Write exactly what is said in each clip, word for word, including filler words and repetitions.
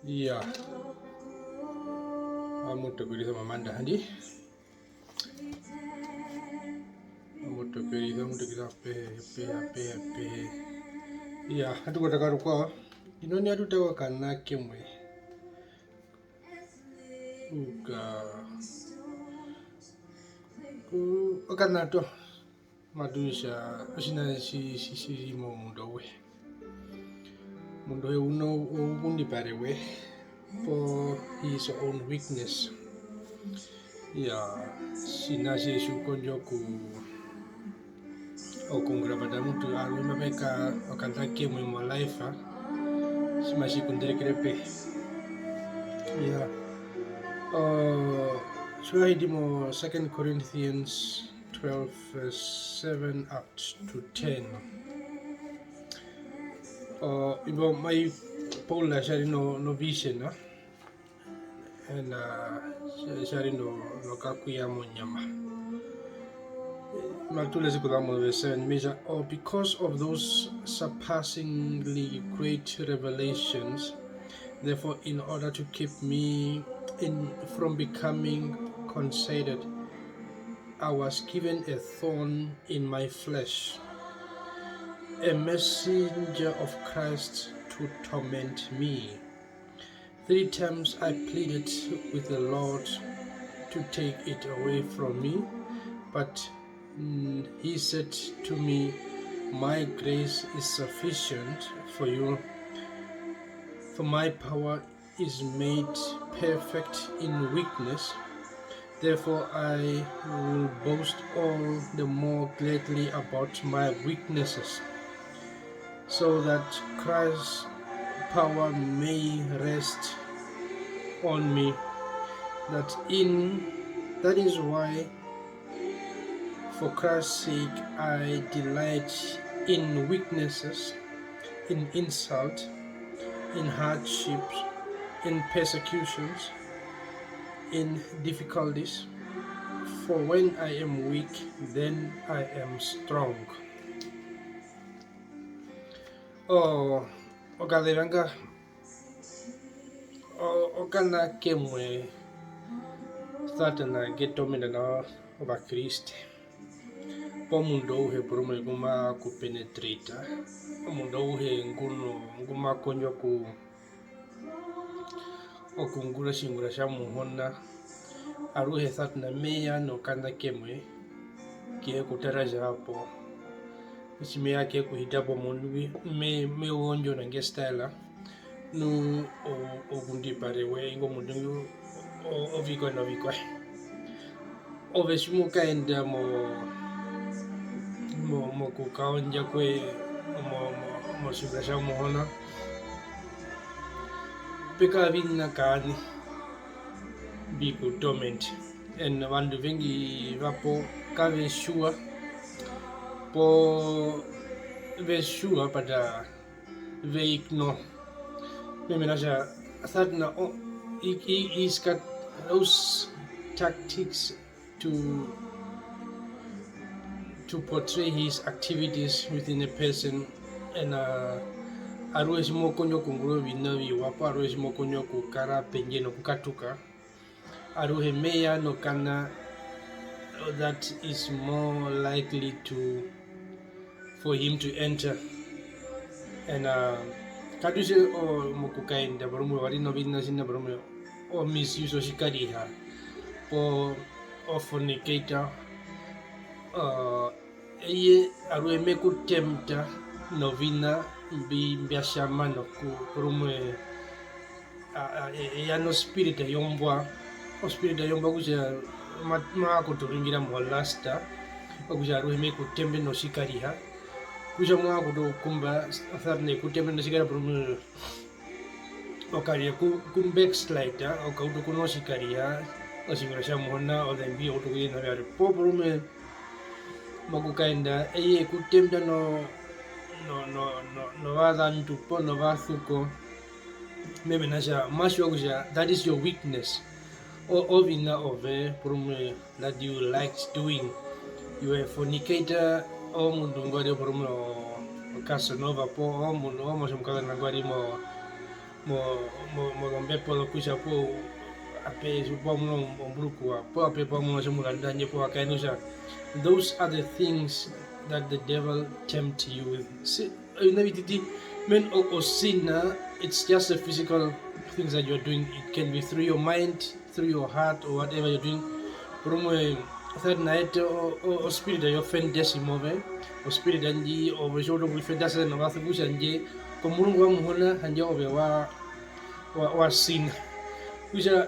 Iya. Amu tokerisa mamanda handi. Amu tokerisa, amu tokerisa pehe, pehe, pehe, pehe. Iya, atu kotaka rukwao. Ino ni atu tara okana kemwe. Uka. U-, okana to. Matu tja otjiṋa tji, tji, tji ri momundu auhe. Omundu auhe u no oungundipare we, poo his own weakness. Iyaa, otjiṋa tje tji u kondja oku-, okuungura, but mutu aruhe mape kara okana kemwe mo life, tji matji ku nderekere pehi. Iyaa. Oo, tji wa hiti mo Second Corinthians twelve, verse seven up to ten. O, imbo mai Paul tja ri no, no vision, no? And, uh, tja, tja ri no, nokakuya monyama. Matu lese kuza mo verse seven, mai tja, "Oh, because of those surpassingly great revelations, therefore, in order to keep me in, from becoming conceited, I was given a thorn in my flesh, a messenger of Christ to torment me. Three times I pleaded with the Lord to take it away from me, but, mm, he said to me, 'My grace is sufficient for you, for my power is made perfect in weakness. Therefore, I will boast all the more gladly about my weaknesses, so that Christ's power may rest on me.' That in, that is why, for Christ's sake, I delight in weaknesses, in insult, in hardships, in persecutions, in difficulties. For when I am weak, then I am strong." Oh, okazeva nga O-, okana kemwe Satana nge tormenta nao Ovakriste. Poo omundu auhe porumwe ngu ma ku penetrata, omundu auhe nguno, ngu ma kondjo oku-, okuungura otjiungura tja Muhona, aruhe Satana me ya nokana kemwe, ke ku tara tja po, tji me ya ke ku hita po omundu ngwi, me-, me u ondjo nange style. Nu o-, oungundipare we ingo omundu ngwi o-, o-, ovikwaye novikwaye. Ove tji mo kaenda mo-, mo-, mokukaondja kwoye mo-, mo-, motjiungura tja Muhona, pe kara oviṋa kaaṋi mbi ku tormenta. And ovandu ovengi vapo kave tjiwa, poo ve tjiwa, but, uh, ve ignore. Mena rokutja Satana, oh, he, he, he's got those tactics to, to portray his activities within a person, and, uh, aruhe tji mo kondjo okuungura oviṋa oviwa, poo aruhe tji mo kondjo okukara pendje nokukatuka, aruhe me ya nokana that is more likely to, for him to enter. And, uh, katu tje, o, mokukaenda porumwe wa ri noviṋa tjina porumwe o misuse otjikariha, poo o fornicator, uh, eye aruhe me ku tempta noviṋa mbi, mbya tjama noku, porumwe, a, a, e-, e ya no spirit yombwa, o spirit yombwa kutja ma-, ma kutu ringira mo lust, okutja aruhe me ku tempta notjikariha, kutja mo kutu kumba, Satana e ku tempta notjikariha porumwe, o karira ku, ku backslide, o kauta okuno tjikariha, otjiungura tja Muhona, ozembi, o utu okuyenda vyarwe. Poo porumwe mokukaenda, eye e ku tempta no, no, no, no, novazandu poo novasuko. Mena rokutja ma tjiwa kutja that is your weakness. O-, oviṋa ove porumwe that you liked doing. You were a fornicator, omundu ngwa ri porumwe o-, o Casanova, poo omundu, omuatje omukazona ngwa ri mo, mo-, mo-, mozombepo zokutja po ape tji wa muna omburukwa, po ape tji wa muna otjomukandi handje po wa kaenda kutja, those are the things that the devil tempt you with. Si-, oviṋa vititi, men, o-, o sin, uh, it's just a physical things that you're doing. It can be through your mind, through your heart or whatever you're doing. Porumwe, Satana a eta o-, o-, o spirit yo fantasy move, o spirit ndji ove tji wa utu oku fantasy novasuku kutja handje komurungu wa Muhona handje ove wa, wa, wa sina. Kutja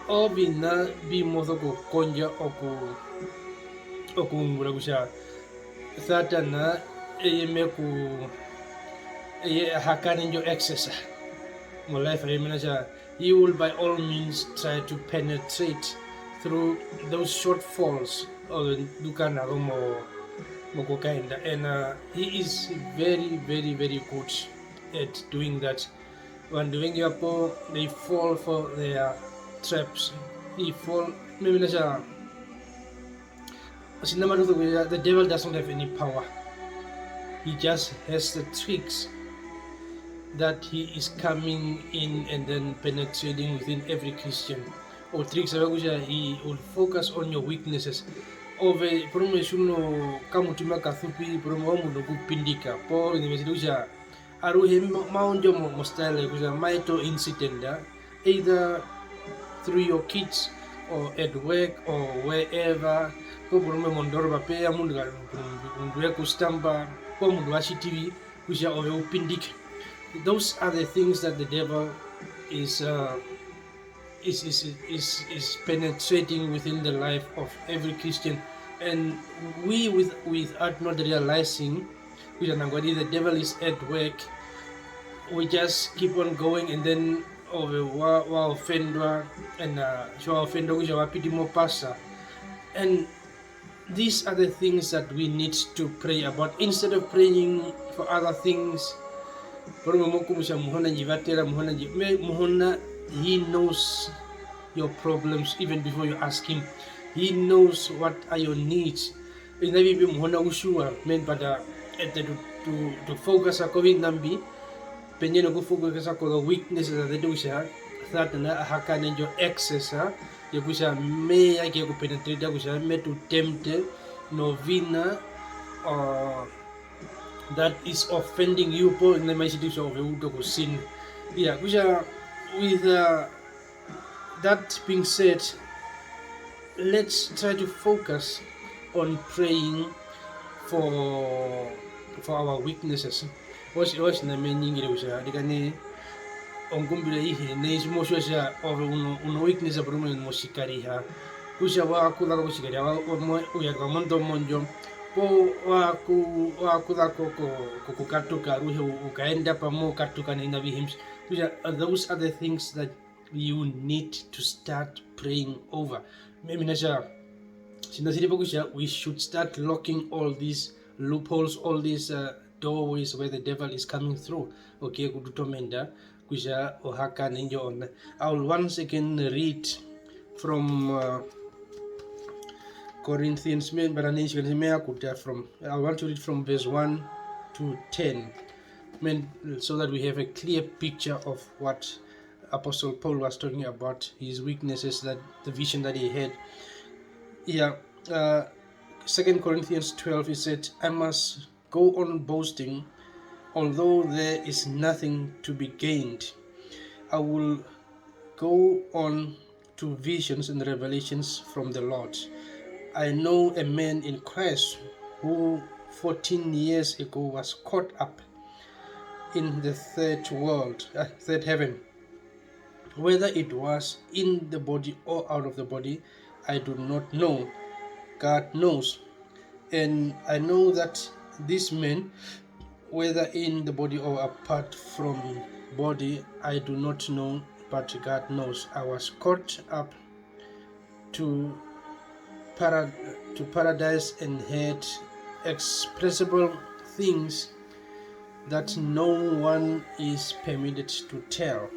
oviṋa mbi mo sokukondja oku-, okuungura kutja Satana eye me ku, eye a hakane indjo access mo life yoye, mena kutja he will by all means try to penetrate through those shortfalls ove ndu u kara na zo mo-, mokukaenda. And, uh, he is very, very, very good at doing that. Ovandu ovengi vapo, they fall for their traps. They fall, mena kutja, otjiṋa matu zu kutja, the devil does not have any power. He just has the tricks that he is coming in and then penetrating within every Christian. O tricks ove kutja he will focus on your weaknesses. Ove, porumwe tji u no kamutima kasupi, porumwe omundu okupindika, poo oviṋa mbi tjita kutja aruhe ma-, ma undju mo, mo style kutja ma eta o incident, ah, either through your kids or at work or wherever, poo porumwe mondoropa pe ya omundu ka-, omundu we ku stampa, poo omundu wa tjiti vi kutja ove u pindike. Those are the things that the devil is, uh, is, is, is, is penetrating within the life of every Christian. And we, with, without not realizing, kutja nangwari the devil is at work, we just keep on going, and then ove wa, wa ofendwa, and, uh, tji wa ofendwa kutja wa piti mo pasa. And these are the things that we need to pray about instead of praying for other things. Porumwe mo kumbwa kutja Muhona ndji vatera, Muhona ndji, me-, Muhona, he knows your problems even before you ask him. He knows what are your needs. Oviṋa mbi mbi Muhona u tjiwa, men, but, uh, ete tu, tu, tu focusa koviṋa mbi, pendje nokufocusa kozo weaknesses zetu kutja Satana a hakane indjo access, ah, yokutja me ya ke ku penetrate, kutja me tu tempte noviṋa, uh, that is offending you, poo oviṋa mbi mavi tjiti kutja ove u ute okusina. Iya, kutja with, uh, that being said, let's try to focus on praying for, for our weaknesses. Otji-, otjiṋa me ningire kutja arikana ongumbiro aihe nai tji mo tjiwa kutja ove u no, u no weakness porumwe motjikariha, kutja wa kuza ko kotjikariha, wa, wa mo-, u yaka mondjo mondjo, poo wa ku-, wa kuza ko, ko, kokukatuka aruhe u, u kaenda pamwe u katuka noviṋa avihe mbi, kutja those are the things that you need to start praying over. Me-, mena kutja, tjiṋa tji ri po kutja we should start locking all these loopholes, all these, uh, doorways where the devil is coming through. Okay, ku tu tormenta kutja o hakane indjo ona. I will once again read from, uh, Corinthians, me-, but I need to, me-, I could, uh, from, I want to read from verse one to ten, men, so that we have a clear picture of what Apostle Paul was talking about, his weaknesses, that the vision that he had. Yeah, uh, Second Corinthians twelve, he said, "I must go on boasting, although there is nothing to be gained. I will go on to visions and revelations from the Lord. I know a man in Christ who fourteen years ago was caught up in the third world, uh, third heaven. Whether it was in the body or out of the body, I do not know. God knows. And I know that this man, whether in the body or apart from body, I do not know, but God knows. I was caught up to para-, to paradise and heard expressible things that no one is permitted to tell.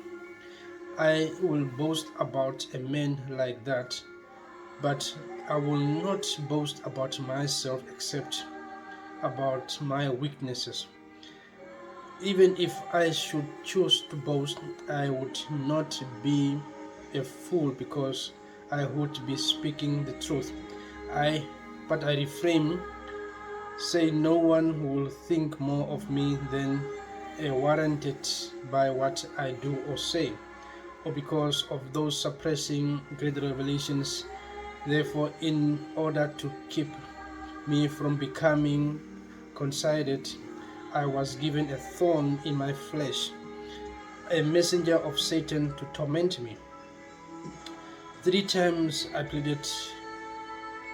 I will boast about a man like that, but I will not boast about myself except about my weaknesses." Even if I should choose to boast, I would not be a fool, because I would be speaking the truth. I, but I refrain, say no one will think more of me than a warranted by what I do or say, or because of those suppressing great revelations. Therefore, in order to keep me from becoming coincided, I was given a thorn in my flesh, a messenger of Satan to torment me. Three times I pleaded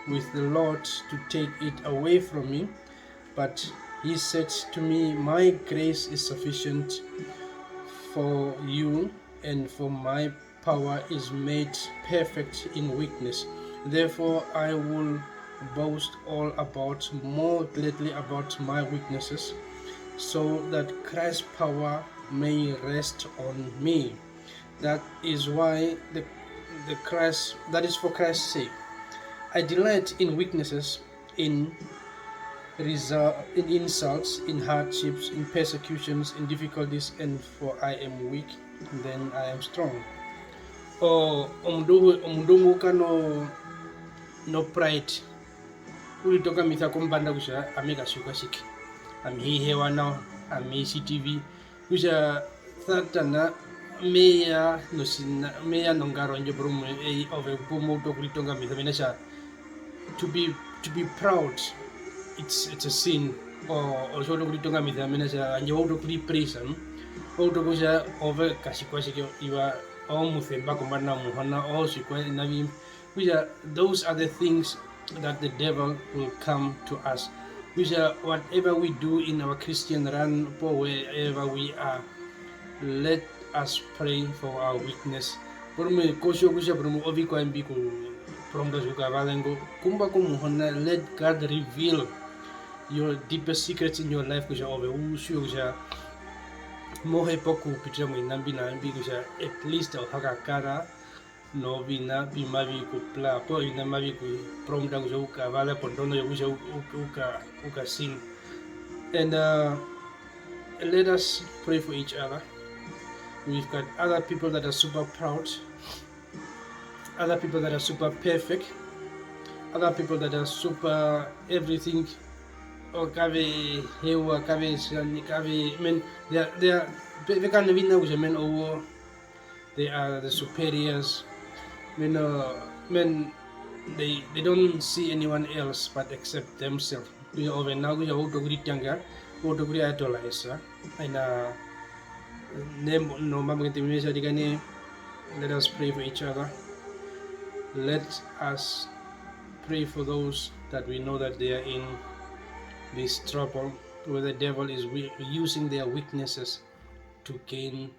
with the Lord to take it away from me, but he said to me, "My grace is sufficient for you, and for my power is made perfect in weakness. Therefore, I will boast all about, more gladly about my weaknesses, so that Christ's power may rest on me." That is why the, the Christ, that is for Christ's sake. I delight in weaknesses, in result, in insults, in hardships, in persecutions, in difficulties, and for I am weak, then I am strong. O, omundu, omundu umwe u kara no, no pride, u ritongamisa kombanda kutja ami katjiukwa tjike, ami hi hewa nao, ami hi tjiti vi, kutja Satana me ya notjiṋa, me ya nongaro ndjo porumwe, ei, ove pu mo utu okuritongamisa, mena kutja to be, to be proud, it's, it's a sin. O, otjo utu okuritongamisa, mena kutja handje wa utu okuripraisa, hmm? Wa utu okutja ove katjikwatjike, iwa, omusemba kombanda yomuhona, otjikwaye, navi, kutja those are the things that the devil will come to us. Kutja whatever we do in our Christian run, poo wherever we are, let us pray for our weakness. Porumwe, kotjiwa kutja porumwe ovikwaye mbi ku prompt kutja u kavaze ngo, kumba komuhona, let God reveal your deepest secrets in your life, kutja ove u tjiwe kutja mo hepa okupitira moviṋa mbi na mbi, kutja at least o ha kakara noviṋa mbi mavi ku pla, poo oviṋa mavi ku prompt kutja u kavaze pondondo yokutja u-, u-, u ka-, u ka sin. And, uh, let us pray for each other. We've got other people that are super proud, other people that are super perfect, other people that are super everything. O kave hewa, kave sani, kave, men, they are, they are, ve-, ve kara noviṋa kutja, men, owo, they are the superiors. Men, uh, men, they, they don't see anyone else but except themselves. Kutja ove nao kutja wa utu okuritanga, wa utu okuriidolize, aina, ne-, nomambo ngetemimesha tikane, let us pray for each other. Let us pray for those that we know that they are in this trouble, where the devil is wi-, using their weaknesses to gain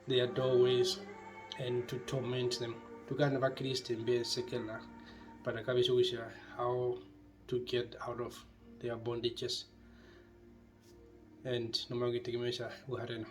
their doorways and to torment them. Tu kara nOvakriste mbe sekela, but kave tji kutja how to get out of their bondages. And nomambo ngetemimesha, Uharena.